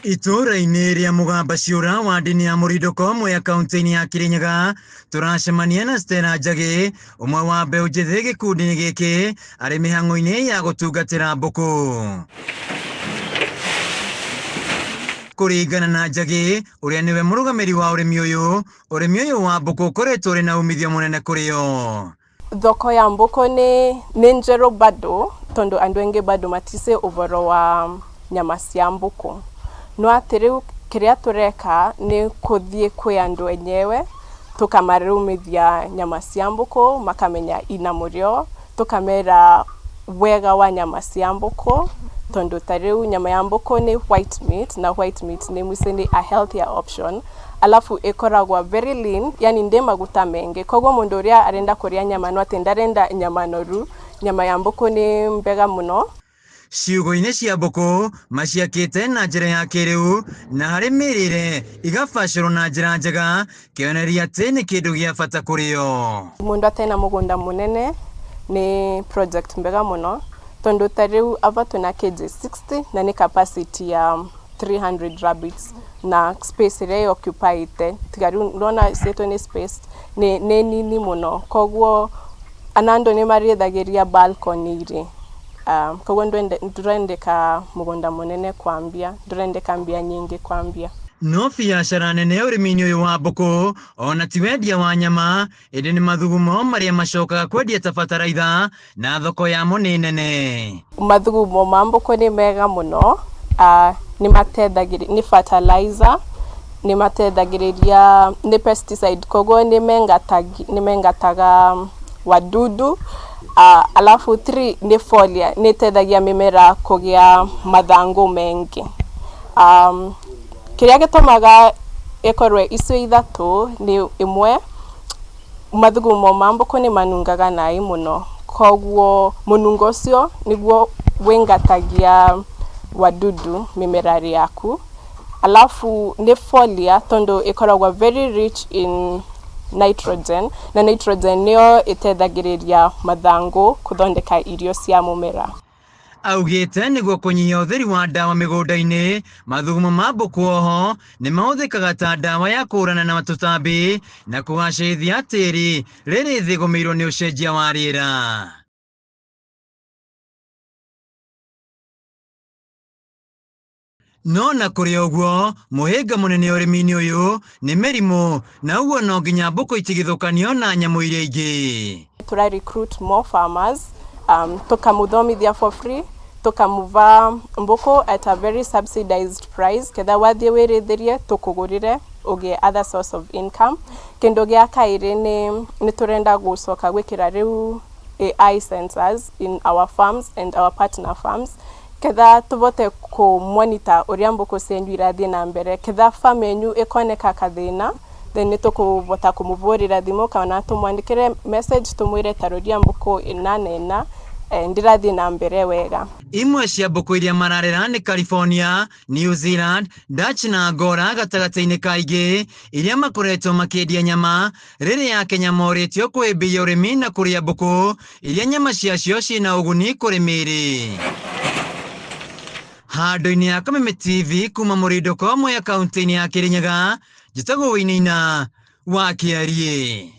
Itũũra-inĩ rĩa Mũgamba Ciũra ward-inĩ ya Mũrindũko Mwea kaunti-inĩ ya Kirinyaga tũracemania na Stella Njagĩ ũmwe wa mbeũ njĩthĩ gĩkundi-inĩ gĩkĩ arĩ mĩhang'o-inĩ ya gũtungatĩra mbũkũ. Kũringana na Njagĩ ũrĩa nĩwe mũrũgamĩri wa ũrĩmi ũyũ, ũrĩmi ũyũ wa mbũkũ ũkoretwo ũrĩ na umithio mũnene kũrĩ o. Thoko ya mbũkũ nĩ njerũ bado tondũ andũ aingĩ bado maticĩ ũhoro wa nyama cia mbũkũ. No atĩ rĩu kĩrĩa tũreka nĩ kũthiĩ kwĩ andũ enyewe tũkamarũmithia nyama cia mbũkũ makamenya ina mũrĩo, tũkamera wega wa nyama cia mbũkũ tondũ ta rĩu nyama ya mbũkũ nĩ white meat na white meat nĩ mũico nĩ a healthier option. Alafu ĩkoragwo very lean, yani ndĩ maguta maingĩ, koguo mũndũ ũrĩa arenda kũrĩa nyama no atĩ ndarenda nyama noru, nyama ya mbũkũ nĩ mbega mũno. Ciugũ-inĩ cia mbũkũ maciakĩte na njĩra ya kĩrĩu na harĩ mĩrĩre igabacĩrwo na njĩra njega kĩonereria atĩ nĩ kĩndũ gĩa bata kũrĩ o. Mũndũ atena mũgũnda mũnene nĩ project mbega mũno tondũ ta rĩu ava twĩna kg 60 na nĩ capacity ya 300 rabbits na space ĩrĩa ĩoccupyĩte tiga rĩu ndona ciĩtwo nĩ space nĩ nini mũno, koguo ona andũ nĩ marĩithagĩria balcony rĩ, koguo ndũrendeka mũgũnda mũnene kwambia, ndũrendeka mbia nyingĩ kwambia. No biacara nene ũrĩmi-inĩ ũyũ wa mbũkũ ona ti wendia wa nyama ĩndĩ nĩ mathugumo marĩa macokaga kwendia ta bataraitha na thoko yamo nĩ nene. Mathugumo ma mbũkũ nĩ mega mũno, nĩ matethagĩrĩria, nĩ fertilizer, nĩ matethagĩrĩria, nĩ pesticide, koguo nĩ mengataga wadudu, alafu three nĩ foliar, nĩ ĩteithagia mĩmera kũgĩa mathangũ maingĩ. Kĩrĩa gĩtũmaga ĩkorwo icio ithatũ nĩ ĩmwe, mathugumo ma mbũkũ nĩ manungaga naĩ mũno, koguo mũnungo ũcio nĩguo wĩingatagia wadudu mĩmera-inĩ yaku. Alafu nĩ foliar tondũ ĩkoragwo very rich in nitrogen na nitrogen nĩyo ĩteithagĩrĩria mathangũ kũthondeka irio cia mũmera. Augĩte nĩguo kũnyihia ũhũthĩri wa ndawa mĩgũnda-inĩ, mathugumo ma mbũkũ oho nĩ mahũthĩkaga ta ndawa ya kũhũrana na tũtambi na kũgacĩrithia tĩri rĩrĩ thĩ ĩgũmĩirwo nĩ ũcenjia wa rĩera. No na kũrĩ ũguo, mũhĩnga mũnene ũrĩmi-inĩ ũyũ nĩ mĩrimũ na ũguo no nginya mbũkũ itigithũkanio na nyamũ iria ingĩ. Tũra recruit more farmers, tũkamuthomithia for free, tũkamuva mbũkũ at a very subsidized price ketha wathiĩ wĩrĩithĩrie tũkũgũrĩre ũgĩe other source of income. Kĩndũ gĩa kaĩrĩ nĩ tũrenda gũcoka gwĩkĩra rĩu AI sensors in our farms and our partner farms ketha tũvote kũ monitor ũrĩa mbũkũ cienyu irathiĩ na mbere, ketha farm yenyu ĩkoneka kathĩna then nĩ tũkũvota kũmũvũrĩra thimũ kana tũmwandĩkĩre message tũmwĩre ta roria mbũkũ ĩna na ĩna ndĩrathiĩ na mbere wega. Imwe cia mbũkũ iria mararera nĩ California, New Zealand, Dutch na Angora gatagatĩ-inĩ ka ingĩ iria makoretwo makĩendia nyama rĩrĩa Akenya morĩtio kũhĩmbĩria ũrĩmi na kũrĩa mbũkũ iria nyama ciacio ciĩna ũguni kũrĩ mĩĩrĩ. Handũ-inĩ ya Kameme TV kuma Mũrindũko Mwea kaunti-inĩ ya Kirinyaga, njĩtagwo Wainaina wa Kĩariĩ.